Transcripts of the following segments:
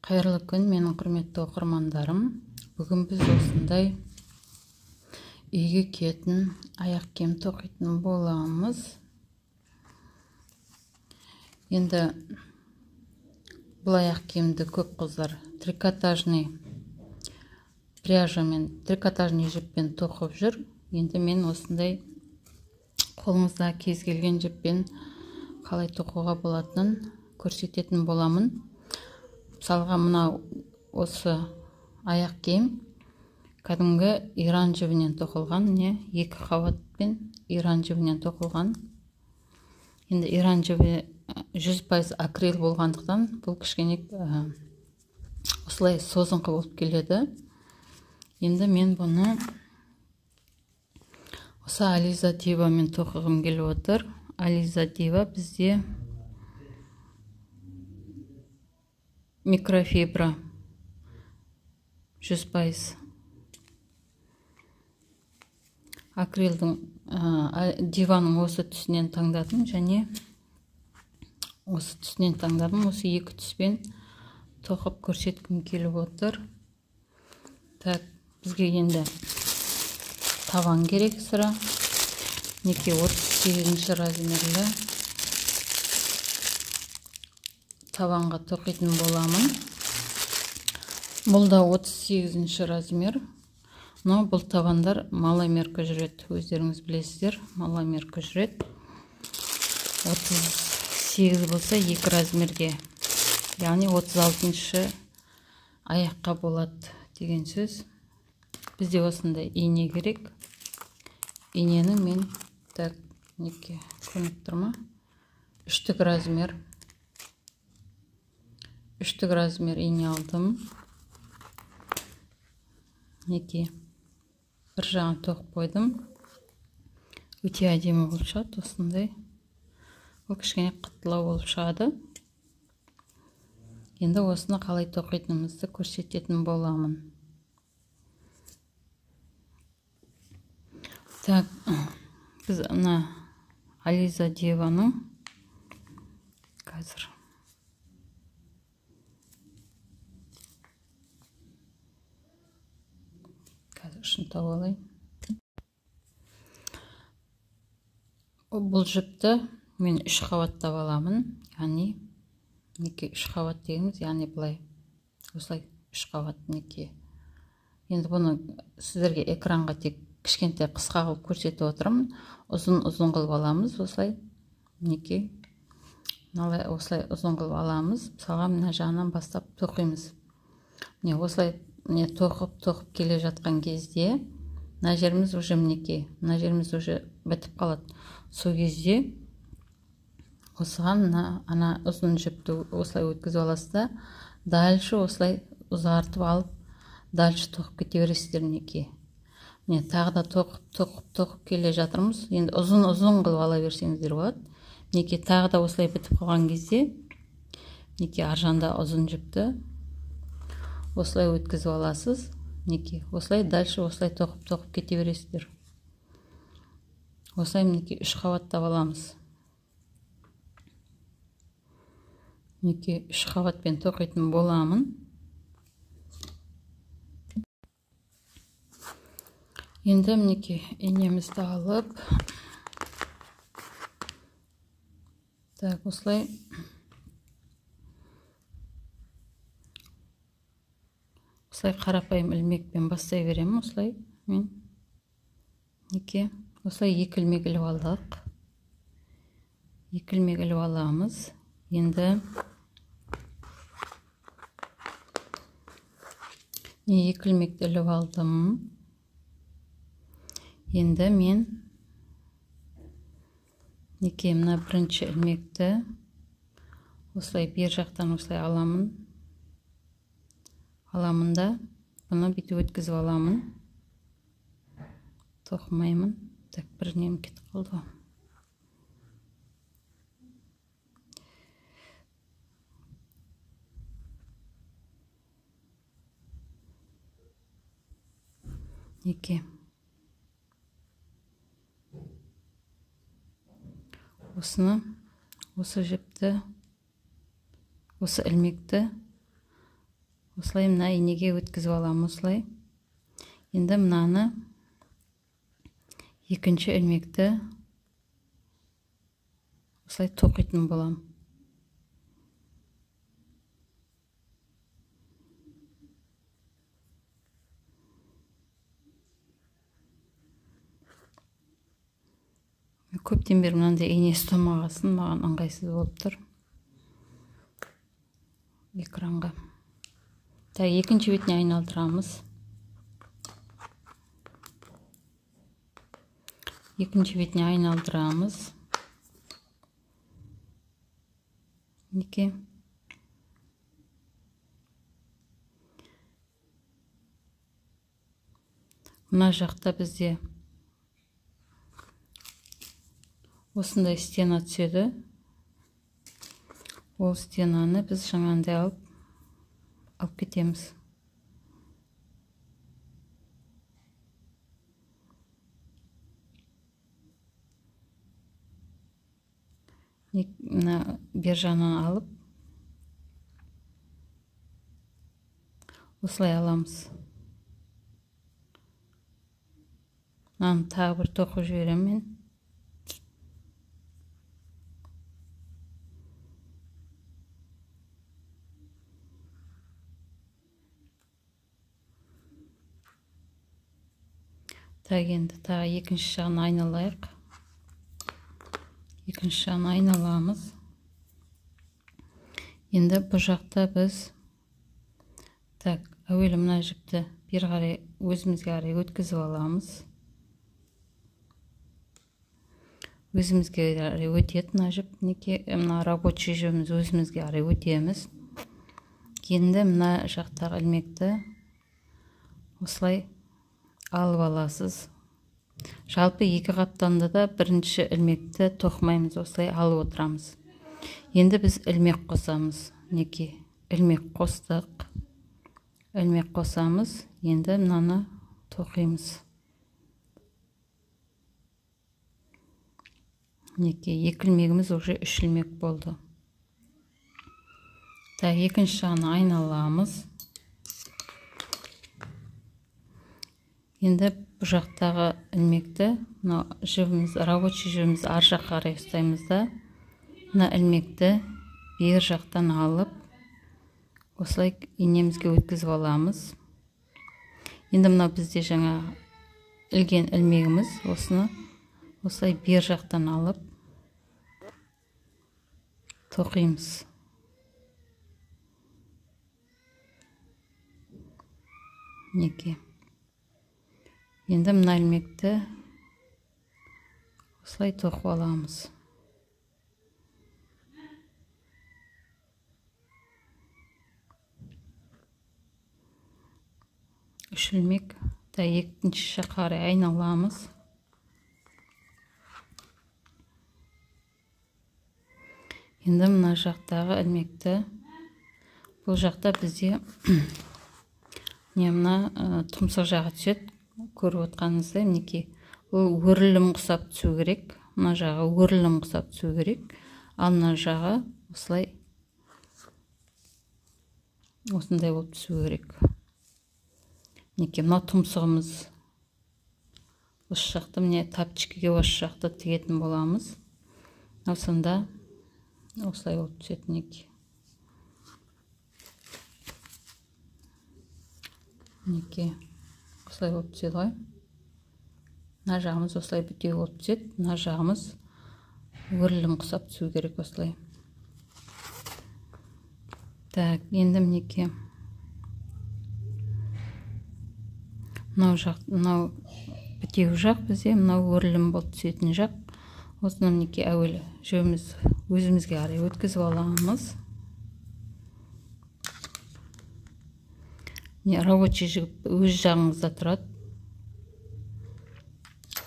Қайырлы күн, менің құрметті оқырмандарым. Бүгін біз осындай үйге киетін аяқ киім тоқитын боламыз. Енді бұл аяқ киімді көп қыздар трикотажный пряжамен, трикотажный жіппен тоқып жүр. Енді мен осындай қолыңызда кез келген жіппен қалай тоқуға болатынын көрсететін боламын. Мысалға, мына осы аяқ киім кәдімгі иран жібінен тоқылған, не екі қабатпен иран жібінен тоқылған. Енді иран жібі 100% акрил болғандықтан бұл кішкене осылай созыңқы болып келеді. Енді мен бұны осы Ализа Дивамен тоқығым келіп отыр. Ализа Дива бізде микрофибра 100% акрилдің, диваның осы түсінен таңдадым және осы түсінен таңдадым. Осы екі түспен тоқып көрсеткім келіп отыр. Так, бізге енді табан керек сыра. Мінекей 38 размерлі табанға тоқитын боламын. Бұл да 38 размер. Но бұл табандар маломерка жүреді, өздеріңіз білесіздер, маломерка жүреді. 38 болса екі размерге, яғни 36 аяққа болады деген сөз. Бізде осындай ине керек. Инені мен, так, неке көрініп тұр ма? Үштік размер. Үштік размер ине алдым. Неке бір жағын тоқып қойдым. Өте әдемі болып шығады осындай. Бұл кішкене қаттылау болып шығады. Енді осыны қалай тоқитынымызды көрсететін боламын. Так, біз мына Ализа Диваның қазір ұшын тауып алайын. Бұл жіпті мен үш қабаттап аламын. Яғни неке үш қабат дегеніміз, яғни былай осылай үш қабат неке. Енді бұны сіздерге экранға тек кішкентай қысқа қылып көрсетіп отырмын. Ұзын ұзын қылып аламыз осылай. Неке мыналай осылай ұзын қылып аламыз. Мысалға, мына жағынан бастап тоқимыз. Міне осылай, міне тоқып тоқып келе жатқан кезде мына жеріміз уже мінекей, мына жеріміз уже бітіп қалады. Сол кезде осыған мына ана ұзын жіпті осылай өткізіп аласыз да, дальше осылай ұзартып алып, дальше тоқып кете бересіздер мінекей. Міне тағы да тоқып тоқып тоқып келе жатырмыз. Енді ұзын ұзын қылып ала берсеңіздер болады. Мінекей тағы да осылай бітіп қалған кезде мінекей ар жағында ұзын жіпті осылай өткізіп аласыз. Мінекей осылай дальше осылай тоқып тоқып кете бересіздер. Осылай мінекей үш қабаттап аламыз. Мінекей үш қабатпен тоқитын боламын. Енді мінекей инемізді алып, так, осылай осылай қарапайым ілмекпен бастай беремін. Осылай мен мінекей осылай екі ілмек іліп алдық. Екі ілмек іліп аламыз. Енді не екі ілмекті іліп алдым. Енді мен мінекей мына бірінші ілмекті осылай бер жақтан осылай аламын. Аламын да бұны бүйтіп өткізіп аламын. Тоқымаймын. Так, бір нем кетіп қалды. Неке осыны, осы жіпті, осы ілмекті Осылай мына инеге өткізіп аламын осылай. Енді мынаны екінші ілмекті осылай тоқитын боламын. Көптен бері мынандай ине ұстамағасын маған ыңғайсыз болып тұр экранға. Так, екінші бетіне айналдырамыз. Екінші бетіне айналдырамыз. Мінекей. Мына жақта бізде осындай стена түседі. Ол стенаны біз жаңағындай алып кетеміз. Мына бер жағынан алып осылай аламыз. Мынаны тағы бір тоқып жіберемін мен. Так, енді тағы екінші жағын айналайық. Екінші жағын айналамыз. Енді бұл жақта біз так, әуелі мына жіпті бері қарай өзімізге қарай өткізіп аламыз. Өзімізге қарай өтеді мына жіп. Мінекей, мына рабочий жібіміз өзімізге қарай өтеміз. Енді мына жақтағы ілмекті осылай алып аласыз. Жалпы екі қаптанда да бірінші ілмекті тоқымаймыз, осылай алып отырамыз. Енді біз ілмек қосамыз. Мінекей, ілмек қостық. Ілмек қосамыз. Енді мынаны тоқимыз. Мінекей, екі ілмегіміз уже үш ілмек болды. Так, екінші жағын айналамыз. Енді бұл жақтағы ілмекті, мына жібіміз, рабочий жібіміз ар жаққа қарай ұстаймыз да, мына ілмекті бер жақтан алып, осылай инемізге өткізіп аламыз. Енді мына бізде жаңа ілген ілмегіміз, осыны осылай бер жақтан алып тоқимыз. Мінекей. Енді мына ілмекті осылай тоқып аламыз. Үш ілмек, та екінші жаққа қарай айналамыз. Енді мына жақтағы ілмекті, бұл жақта бізде не мына тұмсық жағы түседі. Көріп отқаныңыздай, мінекей, ол өрілім құсап түсу керек. Мына жағы өрілім құсап түсу керек. Ал мына жағы осылай осындай болып түсу керек. Мінекей, мына тұмсығымыз осы жақты, міне тапочкіге осы жақты тігетін боламыз. Ал сонда осылай болып түседі мінекей. Мінекей, осылай болып түседі ғой. Мына жағымыз осылай бітеу болып түседі, мына жағымыз өрілім құсап түсу керек осылай. Так, енді мінекей мынау жақ, мынау бітеу жақ бізде, мынау өрілім болып түсетін жақ. Осыны мінекей әуелі жібіміз өзімізге қарай өткізіп аламыз. Міне, рабочий жіп өз жағыңызда тұрады.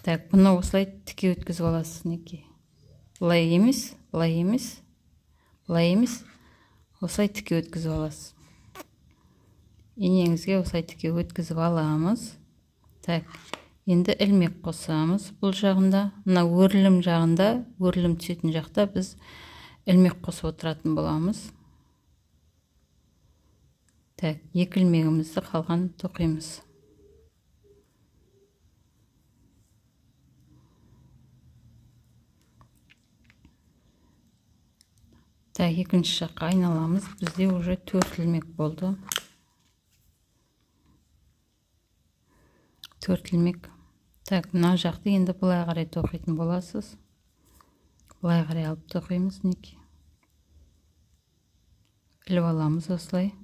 Так, бұны осылай тіке өткізіп аласыз мінекей. Былай емес, былай емес, былай емес, осылай тіке өткізіп аласыз. Инеңізге осылай тіке өткізіп аламыз. Так, енді ілмек қосамыз бұл жағында. Мына өрілім жағында, өрілім түсетін жақта біз ілмек қосып отыратын боламыз. Так, 2 ілмегімізді қалған тоқимыз. Так, екінші жаққа айналамыз. Бізде уже 4 ілмек болды. 4 ілмек. Так, мына жақты енді былай қарай тоқитын боласыз. Былай қарай алып тоқимыз, мінекей. Іліп аламыз осылай.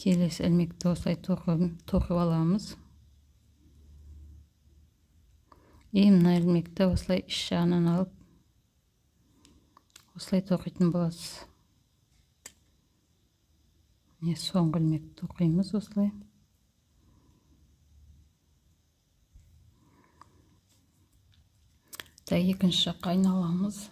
Келесі ілмекті осылай тоқып аламыз. И мына ілмекті осылай іш жағынан алып осылай тоқитын боласыз. Міне соңғы ілмекті тоқимыз осылай. Так, екінші жаққа айналамыз.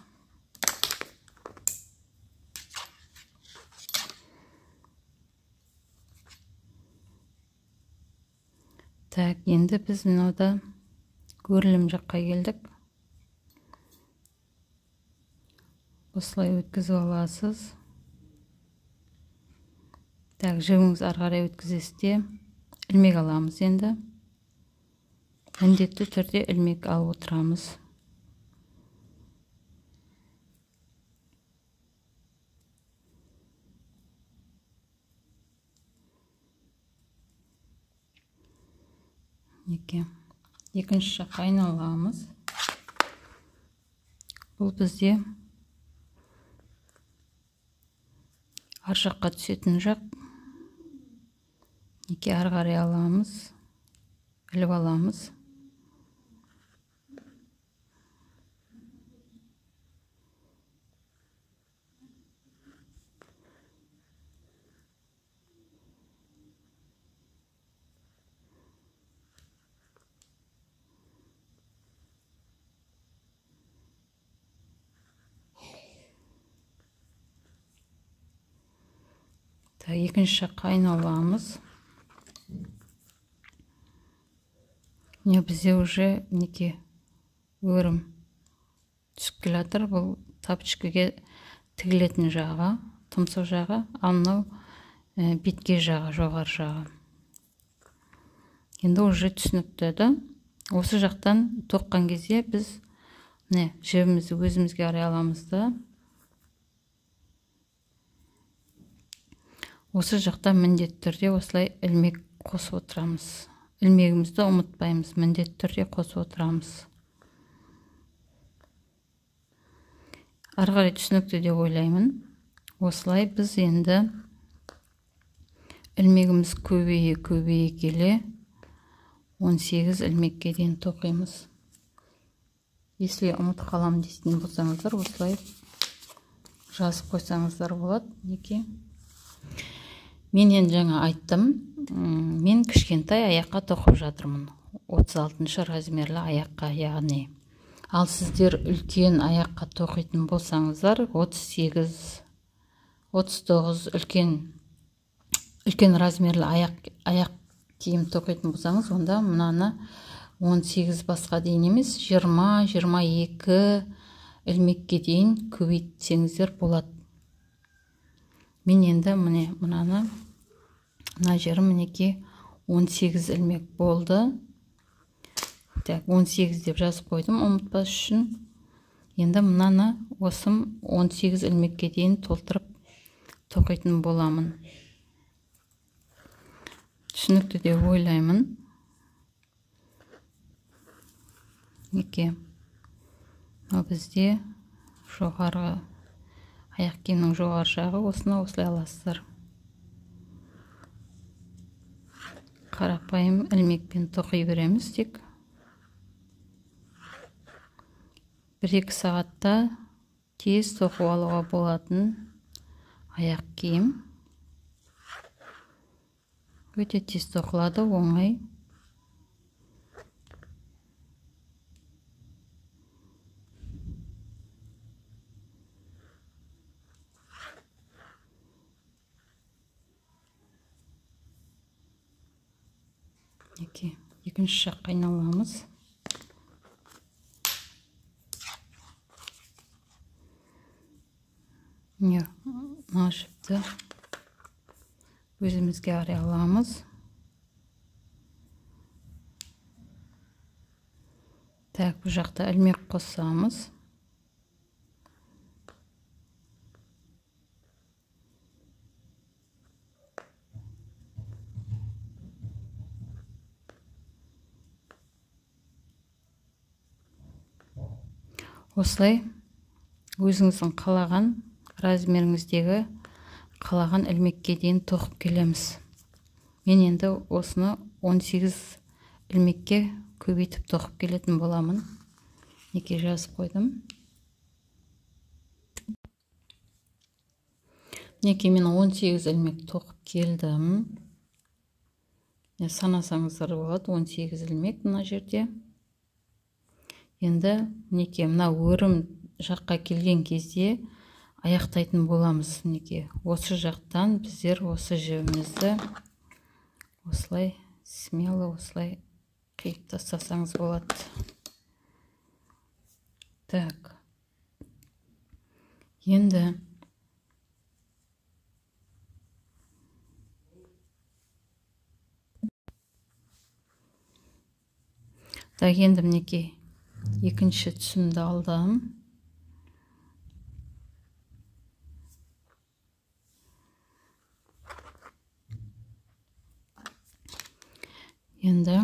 Так, енді біз мынада өрілім жаққа келдік. Осылай өткізіп аласыз. Так, жібіңіз ары қарай өткізесіз де ілмек аламыз енді. Міндетті түрде ілмек алып отырамыз. Екінші жаққа айналамыз. Бұл бізде ар жаққа түсетін жақ. Неке ары қарай аламыз, іліп аламыз. Екінші жаққа айналамыз. Міне бізде уже мінекей өрім түсіп келе жатыр. Бұл тапочкаге тігілетін жағы, тұмсық жағы, ал мынау бетке жағы, жоғары жағы. Енді уже түсінікті да. Осы жақтан тоққан кезде біз міне жібімізді өзімізге қарай аламыз да. Осы жақта міндетті түрде осылай ілмек қосып отырамыз. Ілмегімізді ұмытпаймыз, міндетті түрде қосып отырамыз. Ары қарай түсінікті деп ойлаймын. Осылай біз енді ілмегіміз көбейе көбейе келе 18 ілмекке дейін тоқимыз. Если ұмытып қалам дейтін болсаңыздар, осылай жазып қойсаңыздар болады. Неке? Мен енді жаңа айттым, мен кішкентай аяққа тоқып жатырмын. 36 размерлі аяққа, яғни. Ал сіздер үлкен аяққа тоқитын болсаңыздар, 38, 39 үлкен размерлі аяқ киім тоқитын болсаңыз, онда мынаны 18 басқа дейін емес, 20, 22 ілмекке дейін көбейтсеңіздер болады. Мен енді міне мынаны, мына жерім мінекей 18 ілмек болды. Так, 18 деп жазып қойдым ұмытпас үшін. Енді мынаны осым 18 ілмекке дейін толтырып тоқитын боламын. Түсінікті деп ойлаймын. Мінекей мынау бізде жоғарғы аяқ киімнің жоғары жағы, осыны осылай аласыздар. Қарапайым ілмекпен тоқи береміз тек. 1-2 сағатта тез тоқып алуға болатын аяқ киім. Өте тез тоқылады, оңай. Екінші жаққа айналамыз. Міне мына жіпті Өзімізге қарай аламыз. Так, бұл жақта ілмек қосамыз. Осылай өзіңіздің қалаған размеріңіздегі қалаған ілмекке дейін тоқып келеміз. Мен енді осыны 18 ілмекке көбейтіп тоқып келетін боламын. Неке жазып қойдым. Мінекей мен 18 ілмек тоқып келдім. Санасаңыздар болады, 18 ілмек мына жерде. Енді мінекей мына өрім жаққа келген кезде аяқтайтын боламыз. Мінекей осы жақтан біздер осы жібімізді осылай смело осылай қиып тастасаңыз болады. Так. Енді так, енді мінекей екінші түсімді алдым. Енді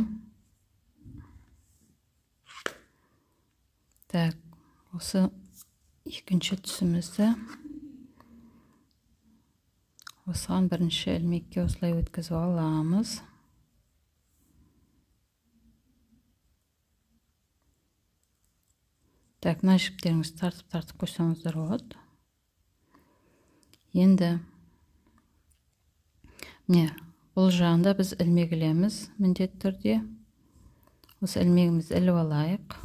так, осы екінші түсімізді осыған бірінші ілмекке осылай өткізіп аламыз. Так, мына жіптеріңізді тартып-тартып қойсаңыздар болады. Енді міне бұл жағында біз ілмек ілеміз міндетті түрде. Осы ілмегімізді іліп алайық.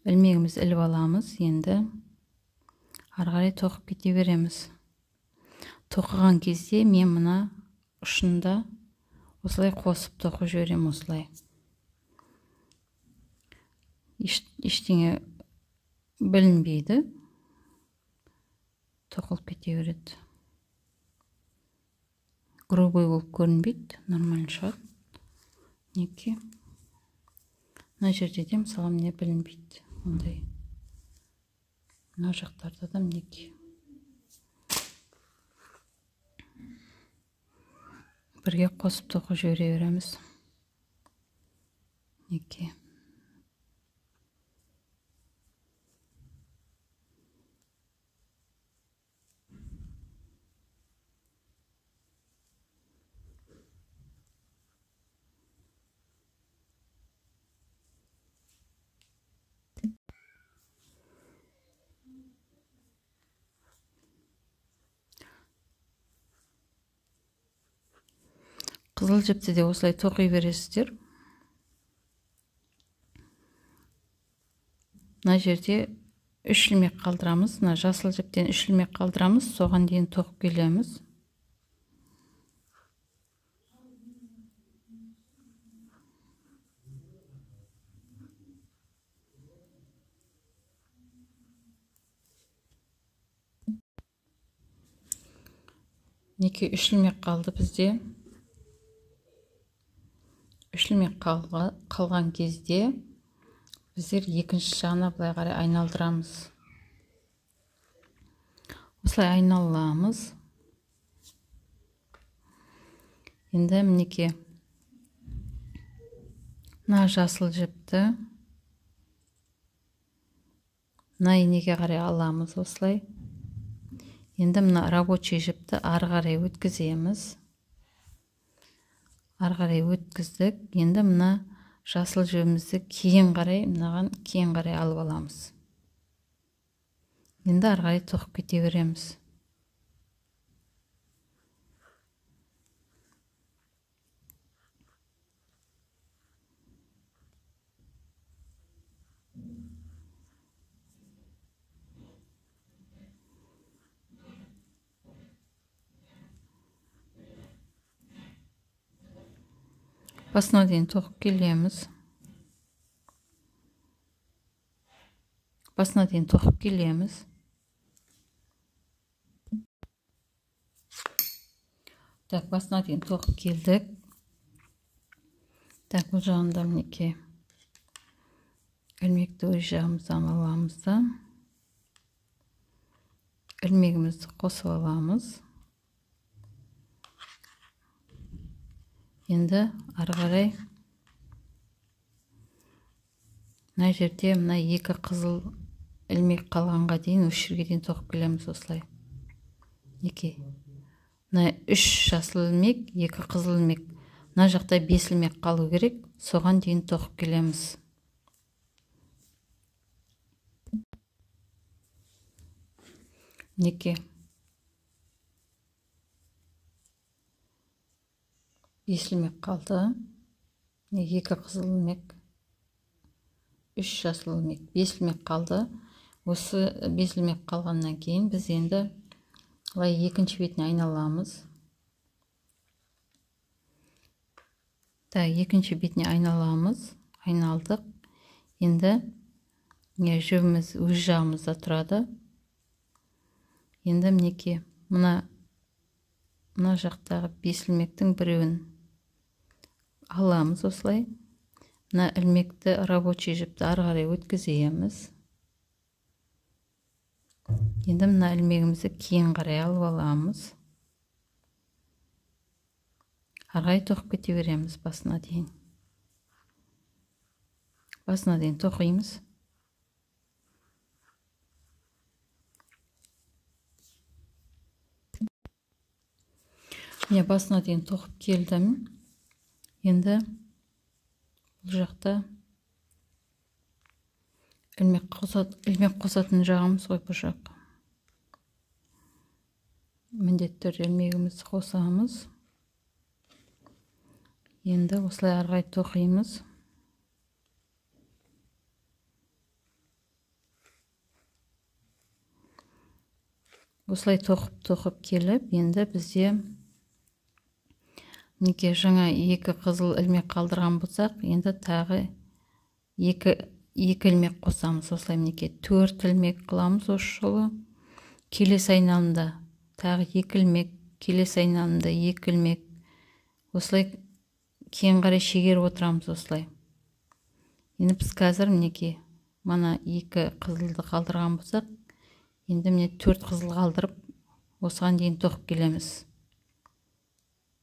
Ілмегімізді іліп аламыз. Енді ары қарай тоқып кете береміз. Тоқыған кезде мен мына ұшында осылай қосып тоқып жіберемін осылай. Ештеңе білінбейді. Тоқылып кете береді. Грубый болып көрінбейді, нормально шығады. Неке. Мына жерде де мысалы міне білінбейді ондай. Мына жақтарда да мінекей. Бірге қосып тоқып жібере береміз. Мінекей. Қызыл жіпті де осылай тоқи бересіздер. Мына жерде 3 ілмек қалдырамыз. Мына жасыл жіптен 3 ілмек қалдырамыз. Соған дейін тоқып келеміз. Мінекей 3 ілмек қалды бізде. 3 ілмек қалған кезде біздер екінші жағына былай қарай айналдырамыз. Осылай айналамыз. Енді мінекей мына жасыл жіпті мына инеге қарай аламыз осылай. Енді мына рабочий жіпті ары қарай өткіземіз. Ары қарай өткіздік. Енді мына жасыл жібімізді кейін қарай, мынаған кейін қарай алып аламыз. Енді ары қарай тоқып кете береміз. Басына дейін тоқып келеміз. Басына дейін тоқып келеміз. Так, басына дейін тоқып келдік. Так, бұл жағында мінекей ілмекті өз жағымыздан аламыз да, ілмегімізді қосып аламыз. Енді ары қарай мына жерде мына екі қызыл ілмек қалғанға дейін, осы жерге дейін тоқып келеміз осылай. Мінекей мына 3 жасыл ілмек, 2 қызыл ілмек, мына жақта 5 ілмек қалу керек, соған дейін тоқып келеміз. Мінекей 5 ілмек қалды. 2 қызыл ілмек, 3 жасыл ілмек, 5 ілмек қалды. Осы 5 ілмек қалғаннан кейін біз енді былай екінші бетіне айналамыз. Так, екінші бетіне айналамыз. Айналдық. Енді жібіміз өз жағымызда тұрады. Енді мінекей мына жақтағы 5 ілмектің біреуін аламыз осылай. Мына ілмекті, рабочий жіпті ары қарай өткіземіз. Енді мына ілмегімізді кейін қарай алып аламыз. Ары қарай тоқып кете береміз басына дейін. Басына дейін тоқимыз. Міне басына дейін тоқып келдім. Енді бұл жақта ілмек қосатын жағымыз ғой бұл жақ. Міндетті түрде ілмегімізді қосамыз. Енді осылай ары қарай тоқимыз. Осылай тоқып келіп, енді бізде мінекей жаңа 2 қызыл ілмек қалдырған болсақ, енді тағы 2 ілмек қосамыз. Осылай мінекей 4 ілмек қыламыз осы жолы. Келесі айналымда тағы 2 ілмек, келесі айналымда 2 ілмек. Осылай кейін қарай шегеріп отырамыз осылай. Енді біз қазір мінекей мына 2 қызылды қалдырған болсақ, енді міне 4 қызыл қалдырып осыған дейін тоқып келеміз.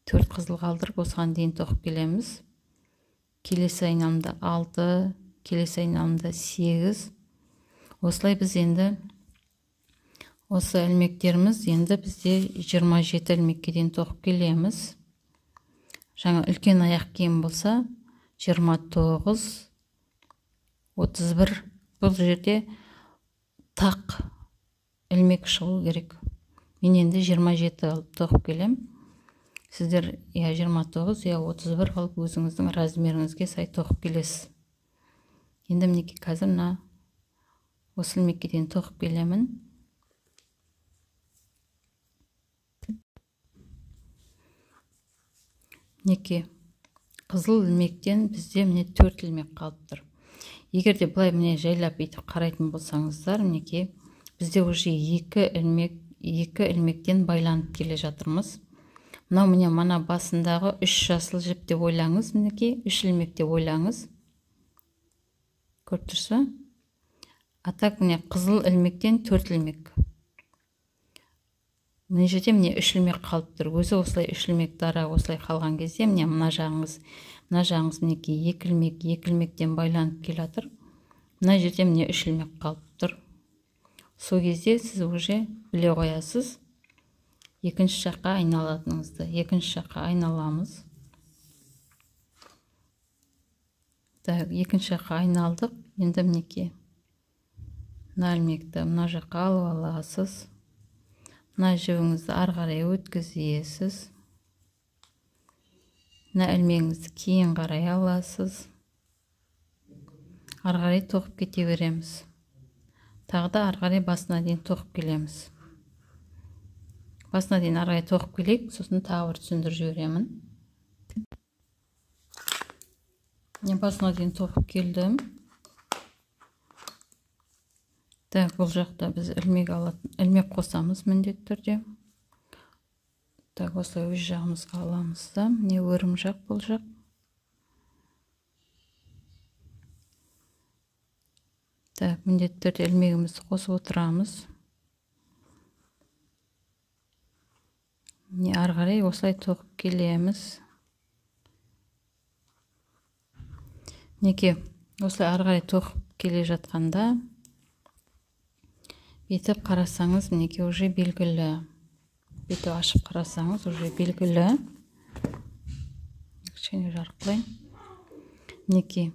4 қызыл қалдырып осыған дейін тоқып келеміз. Келесі айналымда 6, келесі айналымда 8. Осылай біз енді осы ілмектеріміз енді бізде 27 ілмекке дейін тоқып келеміз. Жаңа үлкен аяқ киім болса 29, 31, бұл жерде тақ ілмек шығу керек. Мен енді 27 алып тоқып келем. Сіздер я 29, я 31 алып өзіңіздің размеріңізге сай тоқып келесіз. Енді мінекей қазір мына осы ілмекке дейін тоқып келемін. Мінекей қызыл ілмектен бізде міне 4 ілмек қалып тұр. Егер де былай міне жайлап бүйтіп қарайтын болсаңыздар, мінекей бізде уже 2 ілмектен байланып келе жатырмыз. Мынау міне мана басындағы 3 жасыл жіп деп ойлаңыз, мінекей 3 ілмек деп ойлаңыз. Көріп тұрсыз ба? А так міне қызыл ілмектен 4 ілмек. Мына жерде міне 3 ілмек қалып тұр. Өзі осылай 3 ілмек дара осылай қалған кезде міне мына жағыңыз мінекей 2 ілмек, 2 ілмектен байланып келе жатыр. Мына жерде міне 3 ілмек қалып тұр. Сол кезде сіз уже біле қоясыз екінші жаққа айналатыныңызды. Екінші жаққа айналамыз. Так, екінші жаққа айналдық. Енді мінекей мына ілмекті мына жаққа алып аласыз. Мына жібіңізді ары қарай өткізесіз. Мына ілмегіңізді кейін қарай аласыз. Ары қарай тоқып кете береміз. Тағы да ары қарай басына дейін тоқып келеміз. Басына дейін ары қарай тоқып келейік, сосын тағы бір түсіндіріп жіберемін. Мен басына дейін тоқып келдім. Так, бұл жақта біз ілмек алатын, ілмек қосамыз міндетті түрде. Так, осылай өз жағымызға аламыз да, міне өрім жақ бұл жақ. Так, міндетті түрде ілмегімізді қосып отырамыз. Міне ары қарай осылай тоқып келеміз. Мінекей, осылай ары қарай тоқып келе жатқанда бүйтіп қарасаңыз, мінекей уже белгілі. Бүйтіп ашып қарасаңыз, уже белгілі. Кішкене жарық қылайын. Мінекей,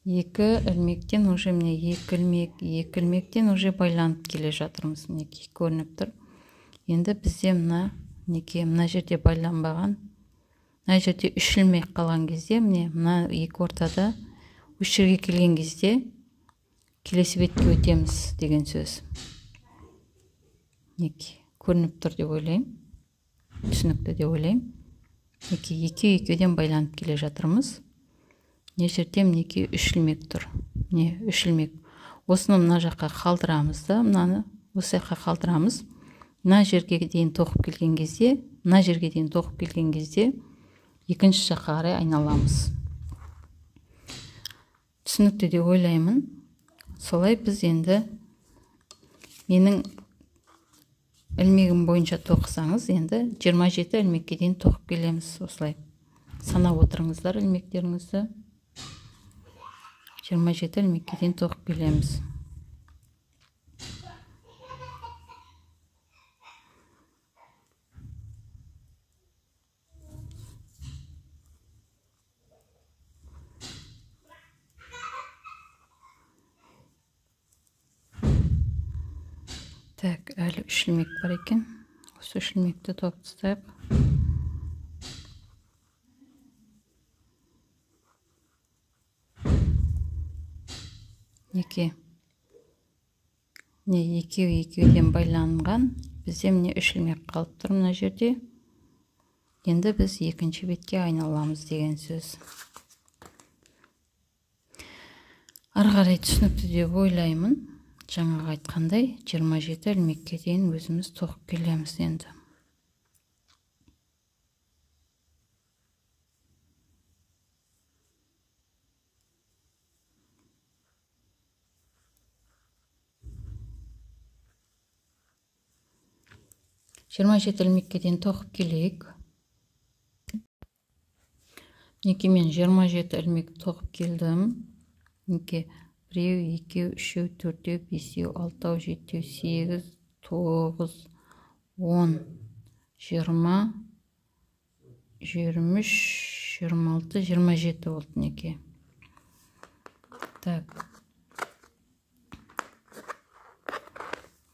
екі ілмектен уже, міне екі ілмек, екі ілмектен уже байланып келе жатырмыз. Мінекей, көрініп тұр. Енді бізде мына, мінекей, мына жерде байланбаған, мына жерде үш ілмек қалған кезде, міне мына екі ортада үш жерге келген кезде келесі бетке өтеміз деген сөз. Мінекей, көрініп тұр деп ойлаймын, түсінікті деп ойлаймын. Мінекей, екеу екеуден байланып келе жатырмыз. Мына жерде мінекей үш ілмек тұр. Міне үш ілмек. Осыны мына жаққа қалдырамыз да, мынаны осы жаққа қалдырамыз. Мына жерге дейін тоқып келген кезде, мына жерге дейін тоқып келген кезде екінші жаққа қарай айналамыз. Түсінікті деп ойлаймын. Солай біз енді менің ілмегім бойынша тоқысаңыз, енді 27 ілмекке дейін тоқып келеміз. Осылай санап отырыңыздар ілмектеріңізді. 27 ілмекке дейін тоқып келеміз. Так, әлі үш ілмек бар екен. Осы үш ілмекті тоқып тастайық. Мінекей. Міне екеу екеуден байланған. Бізде міне үш ілмек қалып тұр мына жерде. Енді біз екінші бетке айналамыз деген сөз. Ары қарай түсінікті деп ойлаймын. Жаңағы айтқандай 27 ілмекке дейін өзіміз тоқып келеміз енді. 27 ілмекке дейін тоқып келейік. Мінекей мен 27 ілмек тоқып келдім. Мінекей біреу, екеу, үшеу, төртеу, бесеу, алтау, жетеу, сегіз, тоғыз, он, жиырма, 23, 26, 27 болды мінекей. Так.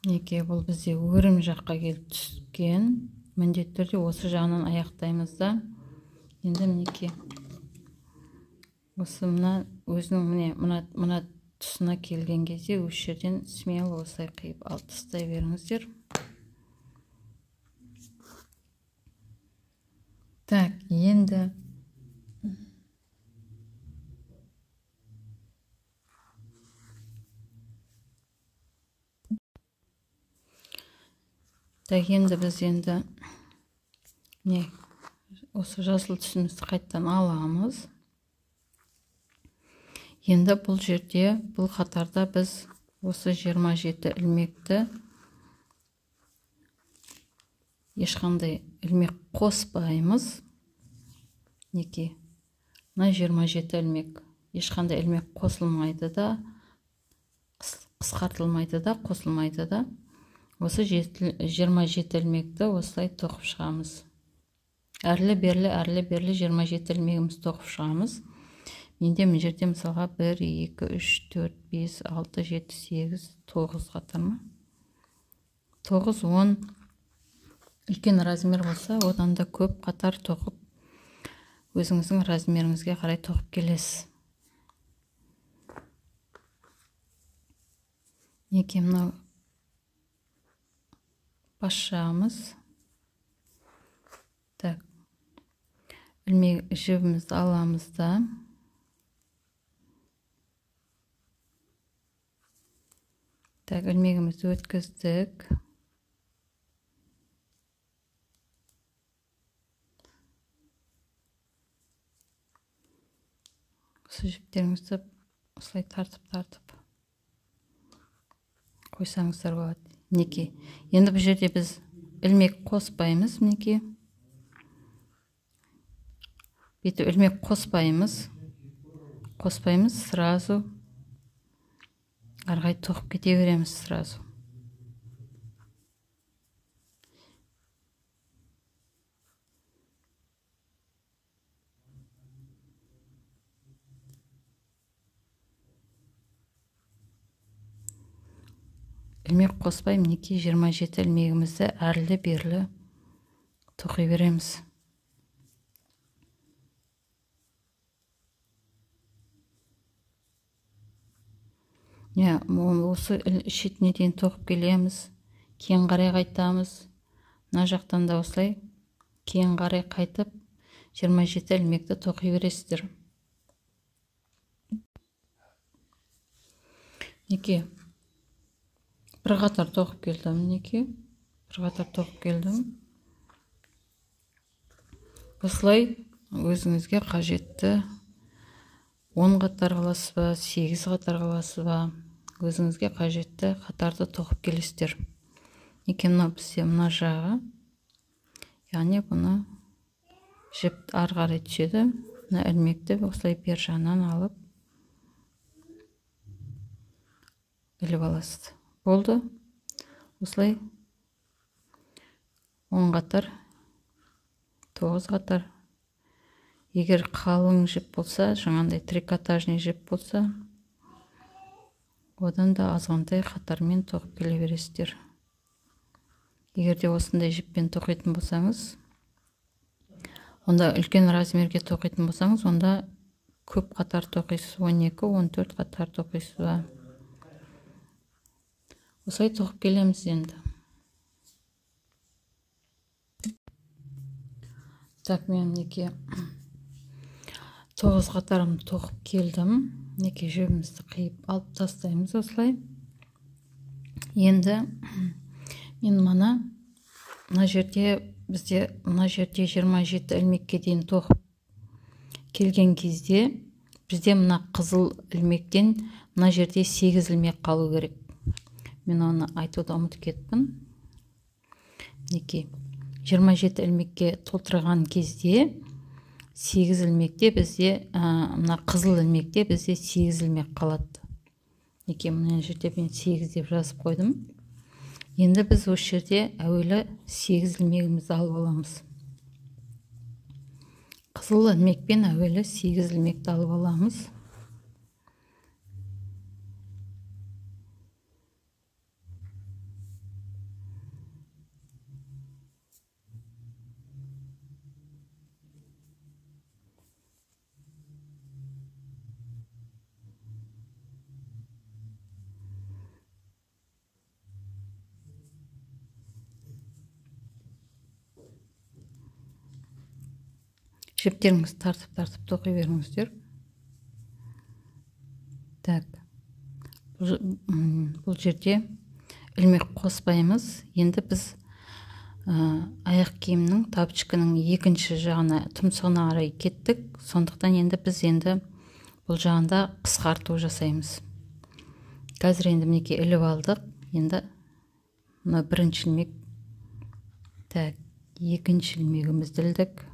Мінекей бұл бізде өрім жаққа келіп түскен. Міндетті түрде осы жағынан аяқтаймыз да. Енді мінекей осы мына өзінің міне мына тұсына келген кезде осы жерден смело осылай қиып алып тастай беріңіздер. Так, енді біз енді не осы жасыл түсімізді қайтадан аламыз. Енді бұл жерде, бұл қатарда біз осы 27 ілмекті ешқандай ілмек қоспаймыз. Неке? Мына 27 ілмек ешқандай ілмек қосылмайды да, қысқартылмайды да, қосылмайды да. Осы 27 ілмекті осылай тоқып шығамыз. Әрлі-берлі, әрлі-берлі 27 ілмегімізді тоқып шығамыз. Менде мына жерде мысалға 1, 2, 3, 4, 5, 6, 7, 8, 9 қатар ма? 9, 10 үлкен размер болса, одан да көп қатар тоқып, өзіңіздің размеріңізге қарай тоқып келесіз. Мінекей мынау бас жағымыз. Так, ілмек жібімізді аламыз да. Так, ілмегімізді өткіздік. Осы жіптеріңізді осылай тартып-тартып қойсаңыздар болады. Мінекей. Енді бұл жерде біз ілмек қоспаймыз, мінекей. Бүйтіп ілмек қоспаймыз. Қоспаймыз, сразу ары қарай тоқып кете береміз сразу. Ілмек қоспай, мінекей 27 ілмегімізді әрлі-берлі тоқи береміз. Иә, осы шетіне дейін тоқып келеміз, кейін қарай қайтамыз. Мына жақтан да осылай кейін қарай қайтып 27 ілмекті тоқи бересіздер. Мінекей бір қатар тоқып келдім, мінекей бір қатар тоқып келдім. Осылай өзіңізге қажетті 10 қатар қаласыз ба, 8 қатар қаласыз ба, өзіңізге қажетті қатарды тоқып келесіздер. Мінекей мына бізде мына жағы, яғни бұны жіп ары қарай түседі. Мына ілмекті осылай бер жағынан алып іліп аласыз. Болды. Осылай 10 қатар, 9 қатар. Егер қалың жіп болса, жаңағындай трикотажный жіп болса, одан да азғантай қатармен тоқып келе бересіздер. Егер де осындай жіппен тоқитын болсаңыз, онда үлкен размерге тоқитын болсаңыз, онда көп қатар тоқисыз, 12-14 қатар тоқисыз ба. Осылай тоқып келеміз енді. Так, мен мінекей 9 қатарымды тоқып келдім. Мінекей жібімізді қиып алып тастаймыз осылай. Енді мен мына жерде бізде мына жерде 27 ілмекке дейін тоқып келген кезде бізде мына қызыл ілмектен мына жерде 8 ілмек қалу керек. Мен оны айтуды ұмытып кеттім. Мінекей 27 ілмекке толтырған кезде 8 ілмекте бізде мына қызыл ілмекте бізде 8 ілмек қалады. Мінекей мына жерде мен 8 деп жазып қойдым. Енді біз осы жерде әуелі 8 ілмегімізді алып аламыз. Қызыл ілмекпен әуелі 8 ілмекті алып аламыз. Жіптеріңізді тартып-тартып тоқи беріңіздер. Так, бұл жерде ілмек қоспаймыз. Енді біз аяқ киімнің тапочканың екінші жағына, тұмсығына қарай кеттік. Сондықтан енді біз бұл жағында қысқарту жасаймыз. Қазір енді мінекей іліп алдық. Енді мына бірінші ілмек, так, екінші ілмегімізді ілдік.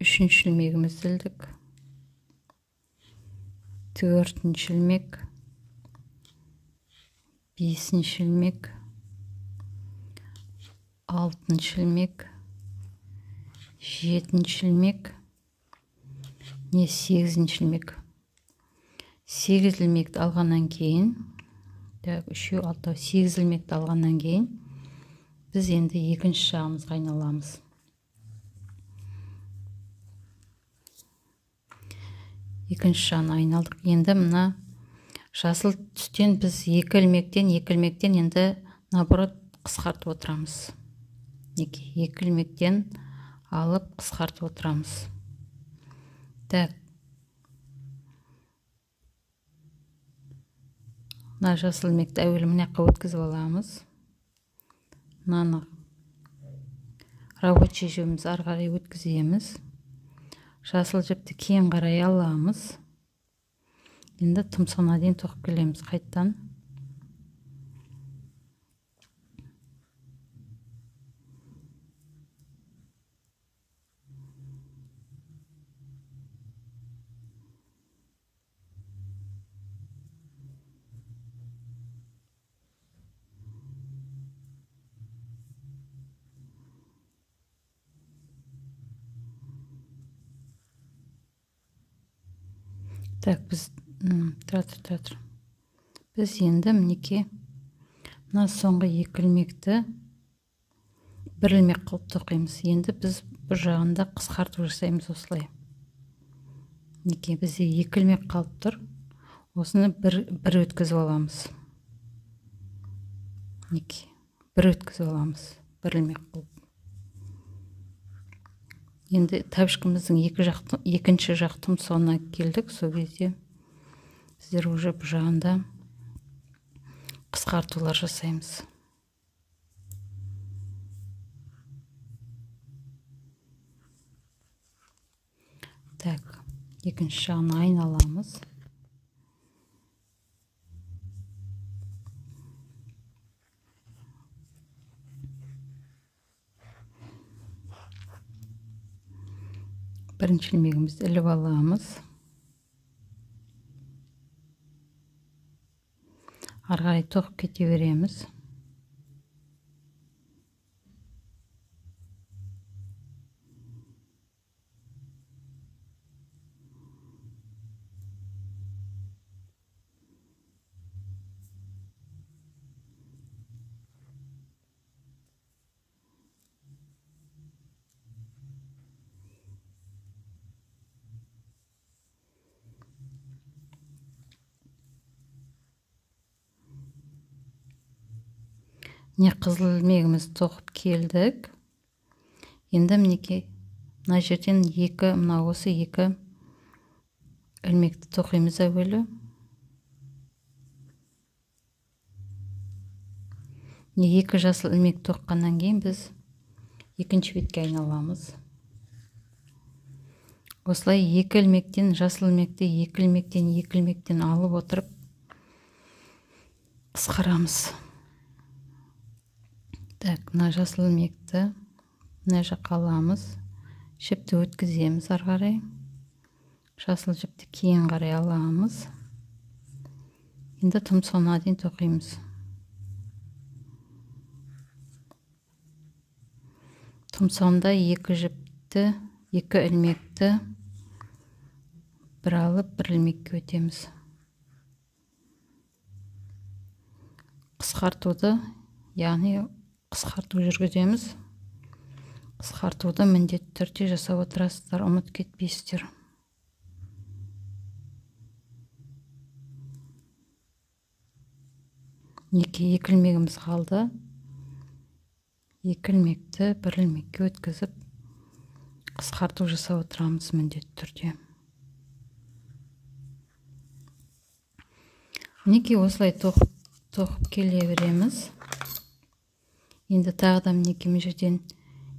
Үшінші ілмегімізді ілдік. Төртінші ілмек, бесінші ілмек, алтыншы ілмек, жетінші ілмек, не сегізінші ілмек. 8 ілмекті алғаннан кейін, так, 3, 6, 8 ілмекті алғаннан кейін біз енді екінші жағымызға айналамыз. Екінші жағына айналдық. Енді мына жасыл түстен біз екі ілмектен енді наоборот қысқартып отырамыз. Мінекей, екі ілмектен алып қысқартып отырамыз. Так. Мына жасыл ілмекті әуелі мына жаққа өткізіп аламыз. Мынаны рабочий жібіміз ары қарай өткіземіз. Жасыл жіпті кейін қарай аламыз. Енді тұмсығына дейін тоқып келеміз қайттан. Так, біз тұра. Біз енді мінекей мына соңғы екі ілмекті бір ілмек қылып тоқимыз. Енді біз бұл жағында қысқарту жасаймыз осылай. Мінекей бізде екі ілмек қалып тұр. Осыны бір өткізіп аламыз. Мінекей бір өткізіп аламыз, бір ілмек қылып. Енді тәпішкіміздің екінші жақ тұмсығына келдік. Сол кезде сіздер уже бұл жағында қысқартулар жасаймыз. Так, екінші жағына айналамыз. Бірінші ілмегімізді іліп аламыз. Ары қарай тоқып кете береміз. Міне қызыл ілмегімізді тоқып келдік. Енді мінекей мына жерден екі, мына осы екі ілмекті тоқимыз әуелі. Міне екі жасыл ілмек тоққаннан кейін біз екінші бетке айналамыз. Осылай екі ілмектен, жасыл ілмекті екі ілмектен, екі ілмектен алып отырып қысқарамыз. Так, мына жасыл ілмекті мына жаққа аламыз, жіпті өткіземіз ары қарай. Жасыл жіпті кейін қарай аламыз. Енді тұмсығына дейін тоқимыз. Тұмсығында екі жіпті, екі ілмекті бір алып, бір ілмекке өтеміз. Қысқартуды, яғни қысқарту жүргіземіз. Қысқартуды міндетті түрде жасап отырасыздар, ұмыт кетпейсіздер. Екі ілмегіміз қалды. Екі ілмекті бір ілмекке өткізіп қысқарту жасап отырамыз міндетті түрде. Мінекей осылай тоқып келе береміз. Енді тағы да мінекей мына жерден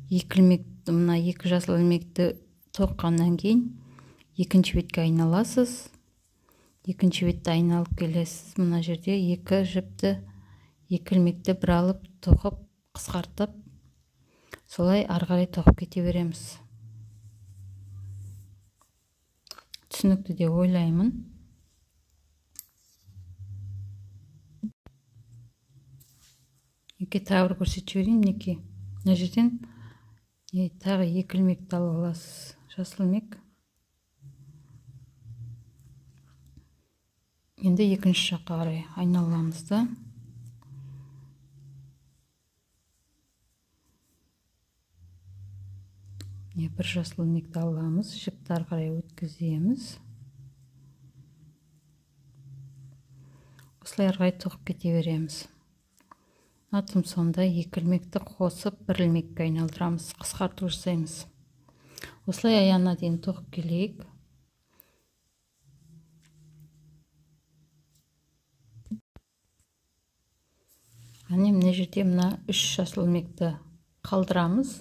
екі ілмек, мына екі жасыл ілмекті тоққаннан кейін екінші бетке айналасыз. Екінші бетті айналып келесіз. Мына жерде екі жіпті, екі ілмекті бір алып тоқып, қысқартып, солай ары қарай тоқып кете береміз. Түсінікті деп ойлаймын. Екі тағы бір көрсетіп жіберейін. Мінекей мына жерден тағы екі ілмекті алып аласыз, жасыл ілмек. Енді екінші жаққа қарай айналамыз да. Бір жасыл ілмекті аламыз, жіпті ары қарай өткіземіз. Осылай ары қарай тоқып кете береміз. Мына тұмсығында 2 ілмекті қосып бір ілмекке айналдырамыз, қысқарту жасаймыз. Осылай аяғына дейін тоқып келейік. Әне мына жерде мына 3 жасыл ілмекті қалдырамыз.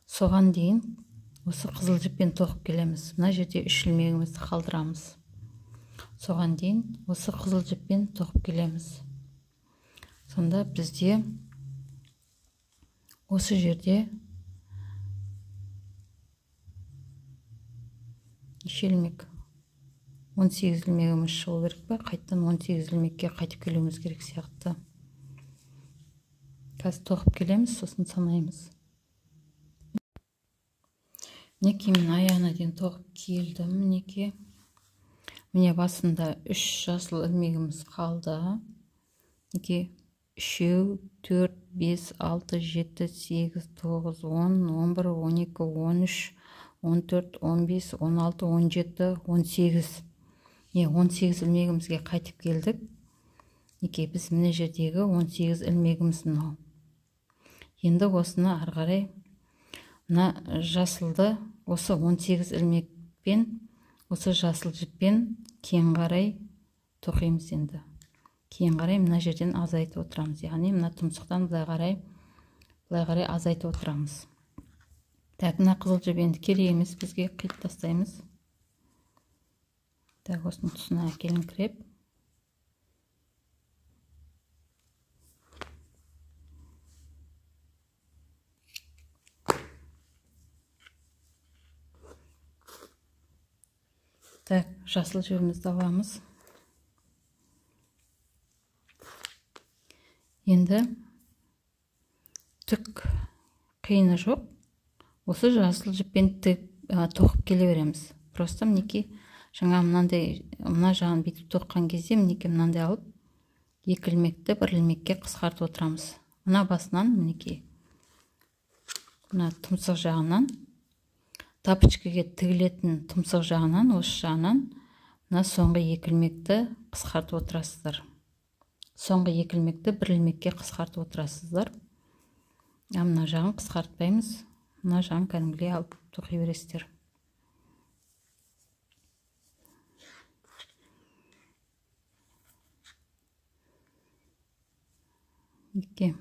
Соған дейін осы қызыл жіппен тоқып келеміз. Мына жерде 3 ілмегімізді қалдырамыз. Соған дейін осы қызыл жіппен тоқып келеміз. Сонда бізде осы жерде неше ілмек? 18 ілмегіміз шығу керек па? Қайтадан 18 ілмекке қайтып келуіміз керек сияқты. Қазір тоқып келеміз, сосын санаймыз. Мінекей мен аяғына дейін тоқып келдім. Мінекей міне басында 3 жасыл ілмегіміз қалды. Мінекей 3, 4, 5, 6, 7, 8, 9, 10, 11, 12, 13, 14, 15, 16, 17, 18. Міне 18 ілмегімізге қайтып келдік. Мінекей біз мына жердегі 18 ілмегіміз мынау. Енді осыны ары қарай мына жасылды осы 18 ілмекпен, осы жасыл жіппен кейін қарай тоқимыз енді. Кейін қарай мына жерден азайтып отырамыз. Яғни мына тұмсықтан былай қарай азайтып отырамыз. Так, мына қызыл жіп енді керек емес бізге, қиып тастаймыз. Так, осының тұсына әкеліңкіреп. Так, жасыл жібімізді аламыз. Енді түк қиыны жоқ. Осы жасыл жіппен тоқып келе береміз. Просто мінекей жаңа мынандай мына жағын бүйтіп тоққан кезде мінекей мынандай алып 2 ілмекті бір ілмекке қысқартып отырамыз. Мына басынан мінекей мына тұмсық жағынан, тапочкаге тігілетін тұмсық жағынан, осы жағынан мына соңғы 2 ілмекті қысқартып отырасыздар. Соңғы 2 ілмекті бір ілмекке қысқартып отырасыздар. А мына жағын қысқартпаймыз. Мына жағын кәдімгідей алып тоқи бересіздер. Мінекей.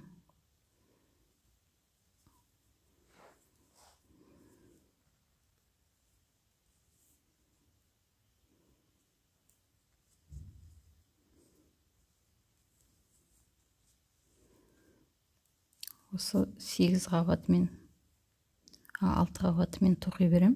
Осы 8 қабатымен, 6 қабатымен тоқи берем.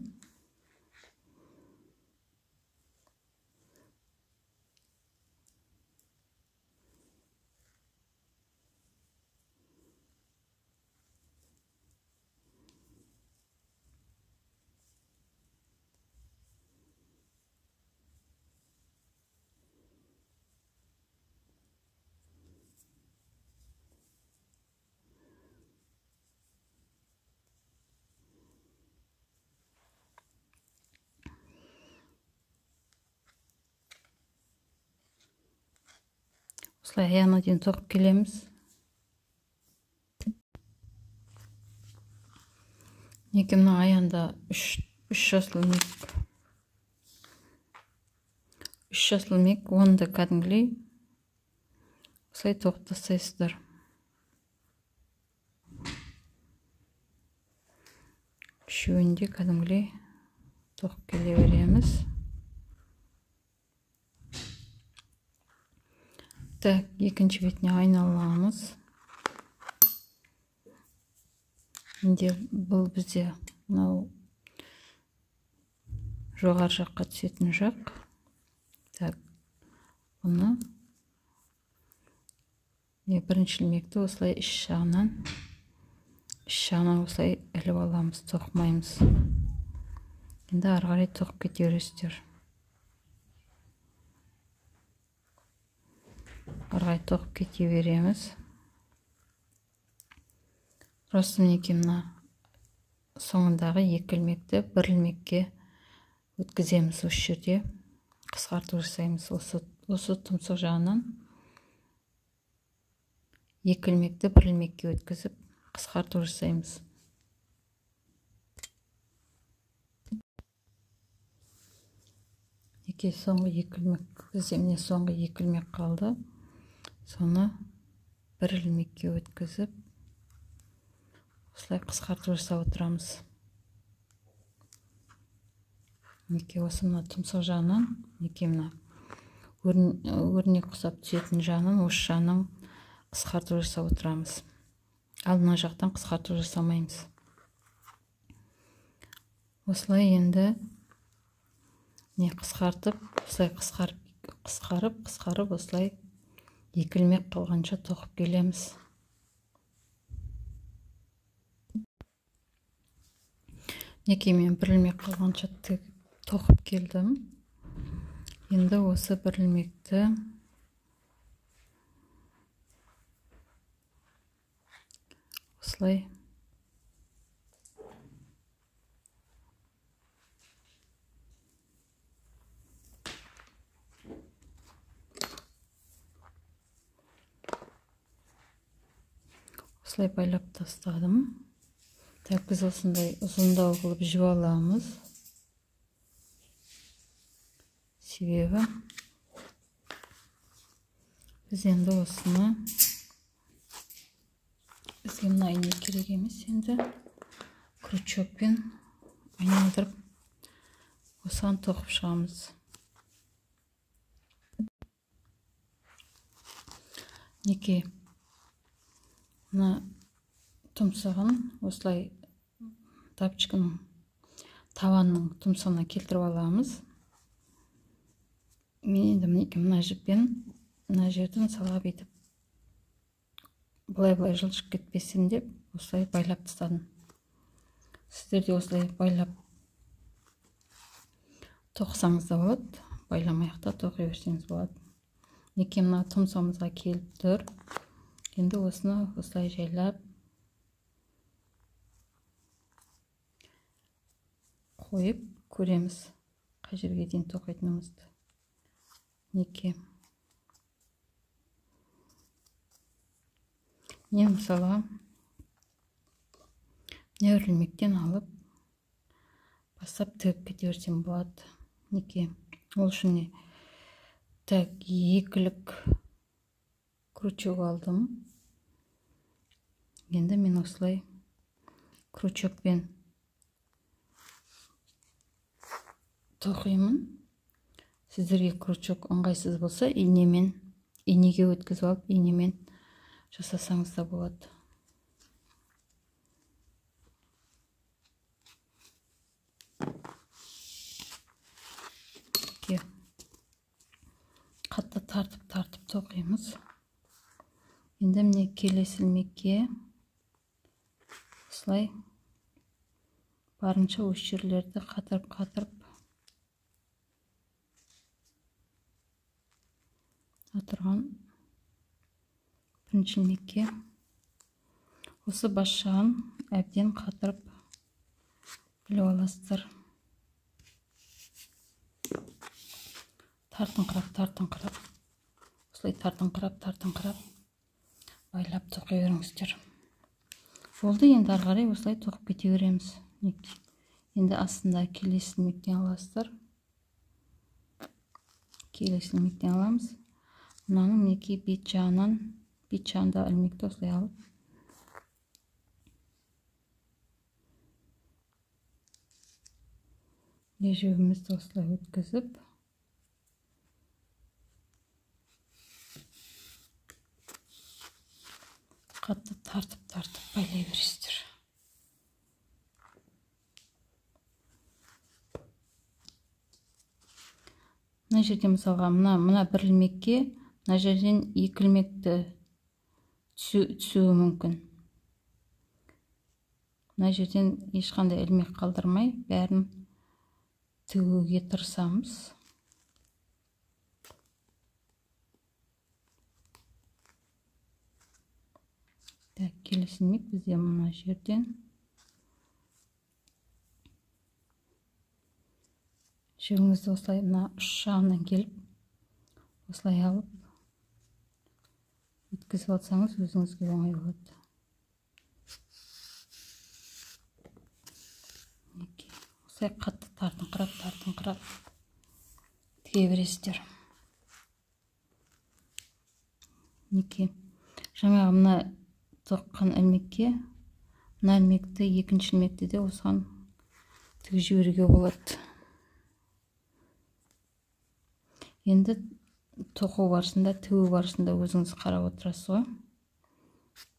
Осылай аяғына дейін тоқып келеміз. Мінекей мына аяғында 3 жасыл ілмек. 3 жасыл ілмек, оны да кәдімгідей осылай тоқып тастайсыздар. Үшеуін де кәдімгідей тоқып келе береміз. Так, екінші бетіне айналамыз. Енді бұл бізде мынау жоғары жаққа түсетін жақ. Так, бұны бірінші ілмекті осылай іш жағынан осылай іліп аламыз, тоқымаймыз. Енді ары қарай тоқып кете бересіздер. Ары қарай тоқып кете береміз. Просто мінекей мына соңындағы 2 ілмекті бір ілмекке өткіземіз. Осы жерде қысқарту жасаймыз. Осы тұмсық жағынан Екі ілмекті бір ілмекке өткізіп қысқарту жасаймыз. Мінекей соңғы екі ілмек, бізде міне соңғы екі ілмек қалды. Соны бір ілмекке өткізіп осылай қысқарту жасап отырамыз. Мінекей осы мына тұмсық жағынан, мінекей мына өрнек құсап түсетін жағынан, осы жағынан қысқарту жасап отырамыз. Ал мына жақтан қысқарту жасамаймыз. Осылай енді не қысқартып, осылай қысқарып, қысқарып, осылай екі ілмек қалғанша тоқып келеміз. Мінекей мен бір ілмек қалғанша тоқып келдім. Енді осы бір ілмекті осылай байлап тастадым. Так, біз осындай ұзындау қылып жіп аламыз. Себебі біз енді осыны, бізге мына ине керек емес, енді крючокпен айналдырып осыған тоқып шығамыз. Мінекей мына тұмсығын осылай тапочканың табанының тұмсығына келтіріп аламыз. Мен енді мінекей мына жіппен мына жерді мысалға бүйтіп былай-былай жылжып кетпесін деп осылай байлап тастадым. Сіздер де осылай байлап тоқысаңыз да болады, байламай ақ та тоқи берсеңіз болады. Мінекей мына тұмсығымызға келіп тұр. Енді осыны осылай жайлап қойып көреміз қай жерге дейін тоқитынымызды. Мінекей мен мысалға мына ілмектен алып бастап тігіп кете берсем болады. Мінекей ол үшін не так екілік крючок алдым. Енді мен осылай крючокпен тоқимын. Сіздерге крючок ыңғайсыз болса, инемен, инеге өткізіп алып, инемен жасасаңыз да болады. Қатты тартып-тартып тоқимыз. Енді міне келесі ілмекке осылай барынша осы жерлерді қатырып-қатырып отырған бірінші ілмекке осы бас жағын әбден қатырып іліп аласыздар. Тартыңқырап, тартыңқырап, осылай тартыңқырап, тартыңқырап байлап тоқи беріңіздер. Болды, енді ары қарай осылай тоқып кете береміз. Енді астында келесі ілмектен аласыздар. Келесі ілмектен аламыз. Мынаның мінекей бет жағынан, бет жағында ілмекті осылай алып жібімізді осылай өткізіп қатты тартып-тартып байлай бересіздер. Мына жерде мысалға мына бір ілмекке мына жерден екі ілмекті түсуі мүмкін. Мына жерден ешқандай ілмек қалдырмай бәрін тігуге тырысамыз. Так, келесі ілмек бізде мына жерден жібіңізді осылай мына ұш жағынан келіп осылай алып Өткізіп алсаңыз өзіңізге оңай болады. Мінекей осылай қатты тартыңқырап тіге бересіздер. Мінекей жаңағы мына тоққан ілмекке мына ілмекті, екінші ілмекті де осыған тігіп жіберуге болады. Енді тоқу барысында, тігу барысында өзіңіз қарап отырасыз ғой,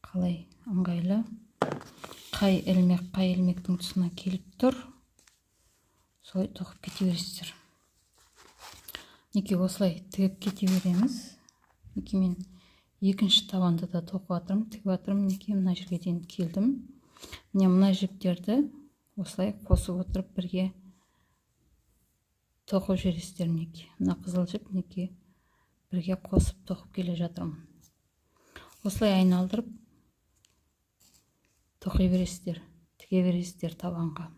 қалай ыңғайлы, қай ілмек қай ілмектің тұсына келіп тұр, солай тоқып кете бересіздер. Мінекей осылай тігіп кете береміз. Мінекей мен екінші табанды да тоқып жатырмын, тігіп жатырмын. Мінекей мына жерге дейін келдім. Міне мына жіптерді осылай қосып отырып бірге тоқып жібересіздер. Мінекей мына қызыл жіп мінекей бірге қосып тоқып келе жатырмын. Осылай айналдырып тоқи бересіздер, тіге бересіздер табанға.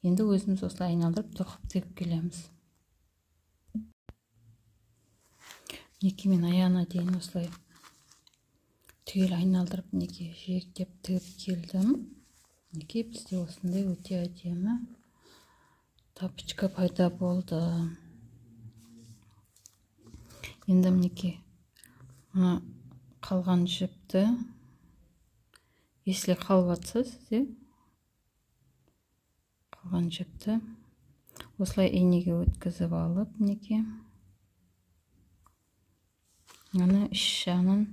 Енді өзіміз осылай айналдырып тоқып тігіп келеміз. Мінекей мен аяғына дейін осылай түгел айналдырып мінекей жиектеп тігіп келдім. Мінекей бізде осындай өте әдемі тапочка пайда болды. Енді мінекей мына қалған жіпті, если қалып жатса сізде қалған жіпті осылай инеге өткізіп алып, мінекей ана іш жағынан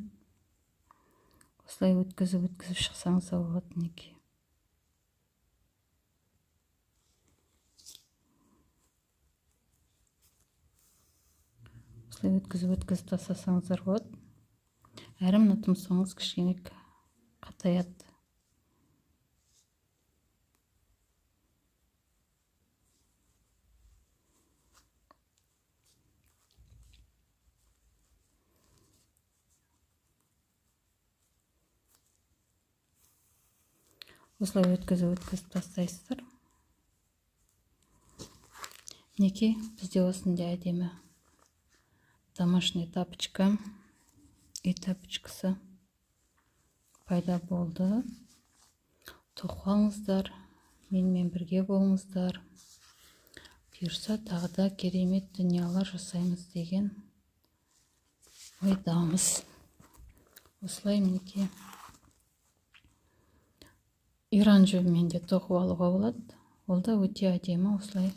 осылай өткізіп шықсаңыз да болады. Мінекей осылай өткізіп тастасаңыздар болады. Әрі мына тұмсығыңыз кішкене қатаяды. Осылай өткізіп тастайсыздар. Мінекей бізде осындай әдемі домашний тапочка, үй тапочкасы пайда болды. Тоқып алыңыздар, менімен бірге болыңыздар. Бұйырса тағы да керемет дүниелер жасаймыз деген ойдамыз. Осылай мінекей иран жібімен де тоқып алуға болады. Ол да өте әдемі, осылай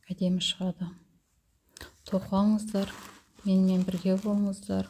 әдемі шығады. Тоқып алыңыздар, менімен бірге болыңыздар.